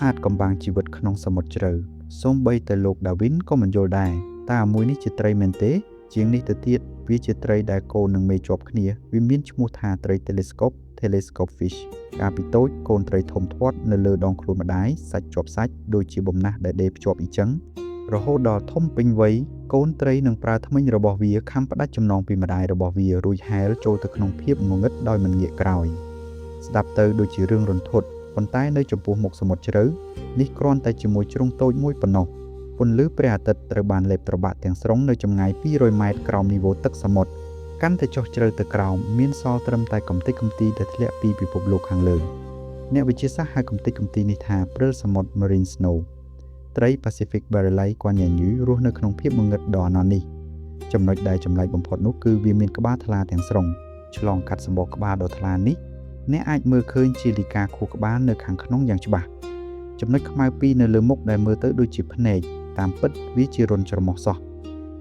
អាថ៌កំបាំងជីវិតក្នុងសមុទ្រជ្រៅសូម្បីតែលោកដាវីនក៏មិនយល់ដែរតើអាមួយនេះជាត្រីមែនទេជាងនេះទៅទៀតវាជាត្រីដែលកូននិងមេជាប់គ្នាវាមានឈ្មោះថាត្រី telescope telescope fish កាលពីតូចកូនត្រីធំធាត់នៅលើដងខ្លួនម្ដាយសាច់ជាប់សាច់ដូចជាបំណះដែលដេរភ្ជាប់អ៊ីចឹងរហូតដល់ធំពេញវ័យកូនត្រីនឹងប្រើធ្មេញរបស់វាខាំផ្ដាច់ចំណងពីម្ដាយរបស់វារួចហែលចូលទៅក្នុងភាពងងឹតដោយមិនងាកក្រោយស្ដាប់ទៅដូចជារឿងរន្ធត់ប៉ុន្តែនៅចំពោះមុខសមុទ្រជ្រៅនេះគ្រាន់តែជាមួយជ្រុងតូចមួយប៉ុណ្ណោះពន្លឺព្រះអាទិត្យត្រូវបានលេបត្របាក់ទាំងស្រុងនៅចម្ងាយ200ម៉ែត្រក្រោមនីវ៉ូទឹកសមុទ្រកាន់តែចុះជ្រៅទៅក្រោមមានសល់ត្រឹមតែកំទេចកំទីដែលធ្លាក់ពីពិភពលោកខាងលើអ្នកវិទ្យាសាស្ត្រហៅកំទេចកំទីនេះថាព្រិលសមុទ្រ Marine Snow ត្រី Pacific Barreleye គួនញ៉ាញូរស់នៅក្នុងភាពងងឹតដ៏អាណន់នេះចំណុចដែលចម្លែកបំផុតនោះគឺវាមានក្បាលថ្លាទាំងស្រុងឆ្លងកាត់សម្បកក្បាលដ៏ថ្លានេះអ្នកអាចមើលឃើញជាលិកាខួរក្បាលនៅខាងក្នុងយ៉ាងច្បាស់ចំណុចខ្មៅពីរនៅលើមុខដែលមើលទៅដូចជាភ្នែកតាមពិតវាជារន្ធច្រមុះសោះ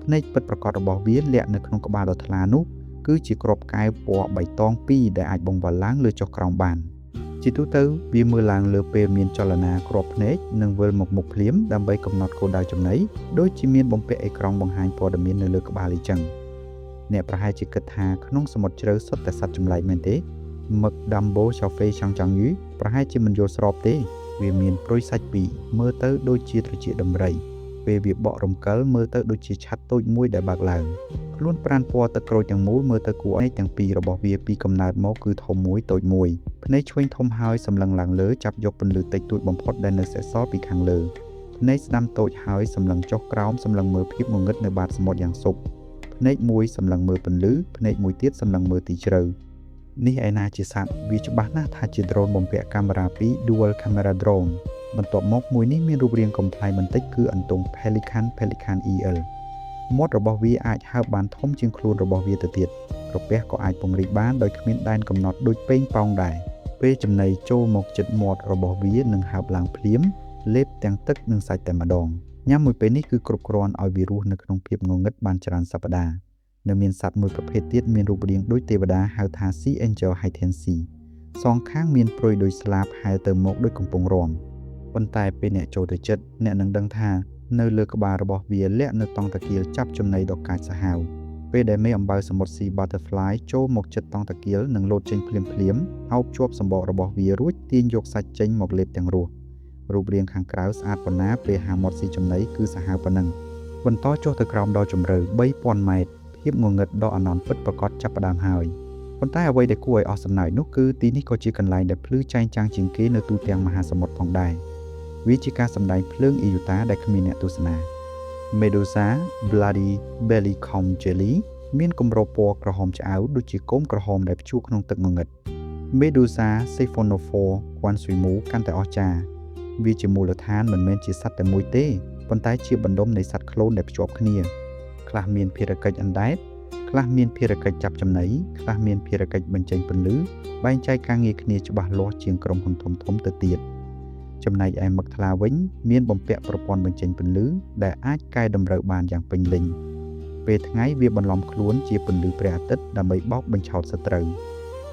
ភ្នែកពិតប្រាកដរបស់វាលាក់នៅក្នុងក្បាលដ៏ថ្លានោះគឺជាគ្រាប់កែវពណ៌បៃតងពីរដែលអាចបង្វិលឡើងលើចុះក្រោមបានជាទូទៅវាមើលឡើងលើពេលមានចលនាគ្រាប់ភ្នែកនិងវិលមកមុខភ្លាមដើម្បីកំណត់គោលដៅចំណីដូចជាមានបំពាក់អេក្រង់បង្ហាញព័ត៌មាននៅលើក្បាលអ៊ីចឹងអ្នកប្រហែលជាគិតថាក្នុងសមុទ្រជ្រៅសុទ្ធតែសត្វចម្លែកមែនទេមឹក Dumbo ឆាហ្វេឆាងចាងយូប្រហែលជាមិនយល់ស្របទេវាមានព្រុយសាច់ពីរមើលទៅដូចជាត្រចៀកដំរីពេលវាបករំកិលមើលទៅដូចជាឆ័ត្រតូចមួយដែលបើកឡើងខ្លួនប្រានពណ៌ទឹកក្រូចទាំងមូលមើលទៅគួរឲ្យទាំងពីររបស់វាពីកំណើតមកគឺធំមួយតូចមួយភ្នែកឆ្វេងធំហើយសម្លឹងឡើងលើចាប់យកពន្លឺតិចតួចបំផុតដែលនៅសេសសល់ពីខាងលើភ្នែកស្ដាំតូចហើយសម្លឹងចុះក្រោមសម្លឹងមើលភាពងងឹតនៅបាតសមុទ្រយ៉ាងសុបភ្នែកមួយសម្លឹងមើលពន្លឺភ្នែកមួយទៀតសម្លឹងមើលទីជ្រៅនេះឯណាជាសត្វវាច្បាស់ណាស់ថាជាដ្រូនបំពាក់កាមេរ៉ាពីរ Dual Camera Drone បន្ទាប់មកមួយនេះមានរូបរាងកំប្លែងបន្តិចគឺអន្ទង់ Pelican Pelican EL មាត់របស់វាអាចហើបបានធំជាងខ្លួនរបស់វាទៅទៀតក្រពះក៏អាចពង្រីកបានដោយគ្មានដែនកំណត់ដូចប៉េងប៉ោងដែរពេលចំណីចូលមកជិតមាត់របស់វានឹងហើបឡើងភ្លាមលេបទាំងទឹកនិងសាច់តែម្ដងញ៉ាំមួយពេលនេះគឺគ្រប់គ្រាន់ឲ្យវារស់នៅក្នុងភាពងងឹតបានច្រើនសប្តាហ៍នៅមានសត្វមួយប្រភេទទៀតមានរូបរាងដូចទេវតាហៅថា Sea Angel Haitian Sea សងខាងមានព្រុយដូចស្លាបហែលទៅមកដូចកំពុងរាំប៉ុន្តែពេលអ្នកចូលទៅជិតអ្នកនឹងដឹងថានៅលើក្បាលរបស់វាលាក់នៅតង់តាគៀលចាប់ចំណីដ៏កាចសាហាវពេលដែលមេអំបៅសមុទ្រ Sea Butterfly ចូលមកជិតតង់តាគៀលនឹងលោតចេញភ្លាមភ្លាមអោបជាប់សម្បករបស់វារួចទាញយកសាច់ចេញមកលេបទាំងរស់រូបរាងខាងក្រៅស្អាតប៉ុណ្ណាពេលហាមាត់ស៊ីចំណីគឺសាហាវប៉ុណ្ណឹងបន្តចុះទៅក្រោមដល់ជម្រៅ3000ម៉ែត្រភាពងងឹតដ៏អាណន់ពិតប្រាកដចាប់ផ្ដើមហើយប៉ុន្តែអ្វីដែលគួរឲ្យអស់សំណើចនោះគឺទីនេះក៏ជាកន្លែងដែលភ្លឺចែងចាំងជាងគេនៅទូទាំងមហាសមុទ្រផងដែរវាជាការសម្ដែងភ្លើងអ៊ីយូតាដែលគ្មានអ្នកទស្សនា Medusa Bloody Belly Comb Jelly មានគម្របពណ៌ក្រហមឆ្អៅដូចជាគោមក្រហមដែលព្យួរក្នុងទឹកងងឹត Medusa Siphonophore គួនស៊ុយមូកាន់តែអស្ចារ្យវាជាមូលដ្ឋានមិនមែនជាសត្វតែមួយទេប៉ុន្តែជាបណ្ដុំនៃសត្វក្លូនដែលភ្ជាប់គ្នាខ្លះមានភារកិច្ចអណ្ដែតខ្លះមានភារកិច្ចចាប់ចំណីខ្លះមានភារកិច្ចបញ្ចេញពន្លឺបែងចែកការងារគ្នាច្បាស់លាស់ជាងក្រុមហ៊ុនធំៗទៅទៀតចំណែកឯមឹកថ្លាវិញមានបំពាក់ប្រព័ន្ធបញ្ចេញពន្លឺដែលអាចកែតម្រូវបានយ៉ាងពេញលេញពេលថ្ងៃវាបន្លំខ្លួនជាពន្លឺព្រះអាទិត្យដើម្បីបោកបញ្ឆោតសត្រូវ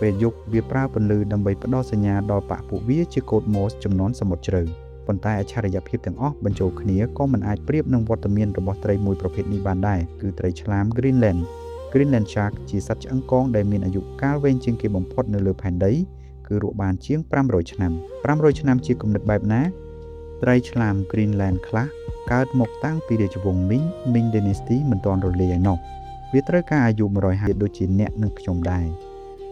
ពេលយប់វាប្រើពន្លឺដើម្បីផ្ដល់សញ្ញាដល់បក្សពួកវាជាកូដ Morse ចំនួនសមុទ្រជ្រៅប៉ុន្តែអច្ឆរិយភាពទាំងអស់បញ្ចូលគ្នាក៏មិនអាចប្រៀបនឹងវត្តមានរបស់ត្រីមួយប្រភេទនេះបានដែរគឺត្រីឆ្លាម Greenland Greenland Shark ជាសត្វឆ្អឹងកងដែលមានអាយុកាលវែងជាងគេបំផុតនៅលើផែនដីគឺរស់បានជាង500ឆ្នាំ500ឆ្នាំជាគំនិតបែបណាត្រីឆ្លាម Greenland ខ្លះកើតមកតាំងពីរាជវង្សមីងមីង Dynasty មិនទាន់រលាយឯណោះវាត្រូវការអាយុ150ដូចជាអ្នកនិងខ្ញុំដែរ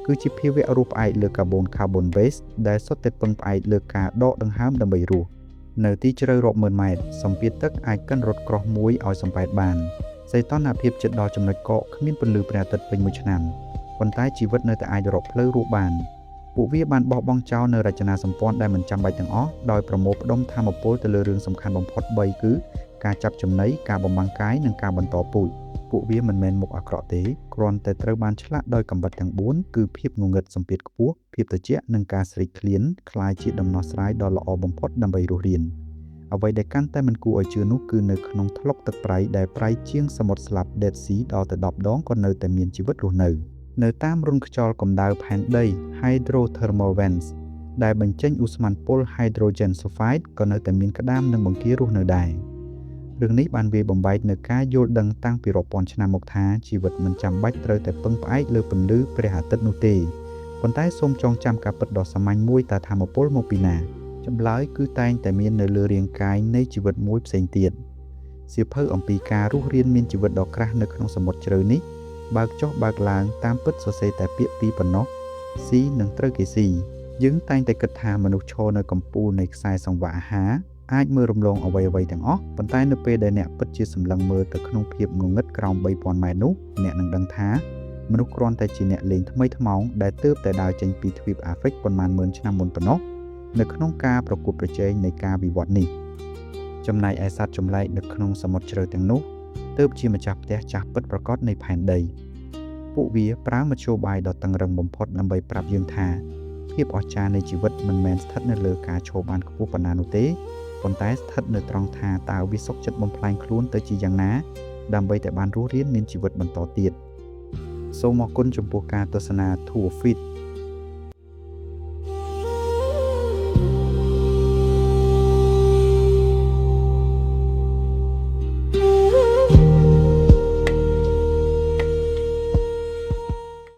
គឺជាភាវៈរស់ផ្អែកលើកាបូន carbon base ដែលសុទ្ធតែពឹងផ្អែកលើការដកដង្ហើមដើម្បីរស់នៅទីជ្រៅរាប់ម៉ឺនម៉ែត្រសម្ពាធទឹកអាចកិនរថក្រោះមួយឲ្យសំប៉ែតបានសីតុណ្ហភាពជិតដល់ចំណុចកកគ្មានពន្លឺព្រះអាទិត្យពេញមួយឆ្នាំប៉ុន្តែជីវិតនៅតែអាចរកផ្លូវរស់បានពួកវាបានបោះបង់ចោលនៅរចនាសម្ព័ន្ធដែលមិនចាំបាច់ទាំងអស់ដោយប្រមូលផ្ដុំថាមពលទៅលើរឿងសំខាន់បំផុត3គឺការចាប់ចំណីការបំបាំងកាយនិងការបន្តពូជពួកវាមិនមែនមុខអាក្រក់ទេគ្រាន់តែត្រូវបានឆ្លាក់ដោយកំបិតទាំង4គឺភាពងងឹតសម្ពាធខ្ពស់ភាពត្រជាក់និងការស្រេកឃ្លានក្លាយជាដំណោះស្រាយដ៏ល្អបំផុតដើម្បីរស់រានអ្វីដែលកាន់តែមិនគួរឲ្យជឿនោះគឺនៅក្នុងថ្លុកទឹកប្រៃដែលប្រៃជាងសមុទ្រស្លាប់ Dead Sea ដល់ទៅ10ដងក៏នៅតែមានជីវិតរស់នៅនៅតាមរន្ធខ្យល់កម្ដៅផែនដី Hydrothermal Vents ដែលបញ្ចេញឧស្ម័នពុល Hydrogen Sulfide ក៏នៅតែមានក្តាមនិងបង្គារស់នៅដែររឿងនេះបានវាយបំបែកនូវការយល់ដឹងតាំងពីរាប់ពាន់ឆ្នាំមកថាជីវិតមិនចាំបាច់ត្រូវតែពឹងផ្អែកលើពន្លឺព្រះអាទិត្យនោះទេប៉ុន្តែសូមចងចាំការពិតដ៏សាមញ្ញមួយតើថាមពលមកពីណាចម្លើយគឺតែងតែមាននៅលើរាងកាយនៃជីវិតមួយផ្សេងទៀតសៀវភៅអំពីការរស់រានមានជីវិតដ៏ក្រាស់នៅក្នុងសមុទ្រជ្រៅនេះបើកចុះបើកឡើងតាមពិតសរសេរតែពាក្យពីរប៉ុណ្ណោះស៊ីនិងត្រូវគេស៊ីយើងតែងតែគិតថាមនុស្សឈរនៅកំពូលនៃខ្សែសង្វាក់អាហារអាចមើលរំលងអ្វីៗទាំងអស់ប៉ុន្តែនៅពេលដែលអ្នកពិតជាសម្លឹងមើលទៅក្នុងភាពងងឹតក្រោម3000ម៉ែត្រនោះអ្នកនឹងដឹងថាមនុស្សគ្រាន់តែជាអ្នកលេងថ្មីថ្មោងដែលទើបតែដើរចេញពីទ្វីបអាហ្វ្រិកប៉ុន្មានម៉ឺនឆ្នាំមុនប៉ុណ្ណោះនៅក្នុងការប្រកួតប្រជែងនៃការវិវត្តនេះចំណែកឯសត្វចម្លែកនៅក្នុងសមុទ្រជ្រៅទាំងនោះទើបជាម្ចាស់ផ្ទះចាស់ពិតប្រាកដនៃផែនដីពួកវាប្រើមធ្យោបាយដ៏តឹងរឹងបំផុតដើម្បីប្រាប់យើងថាភាពអស្ចារ្យនៃជីវិតមិនមែនស្ថិតនៅលើការឈរបានខ្ពស់ប៉ុណ្ណានោះទេប៉ុន្តែស្ថិតនៅត្រង់ថាតើវាសុខចិត្តបំផ្លាញខ្លួនទៅជាយ៉ាងណាដើម្បីតែបានរស់រានមានជីវិតបន្តទៀតសូមអរគុណចំពោះការទស្សនា Tour Feed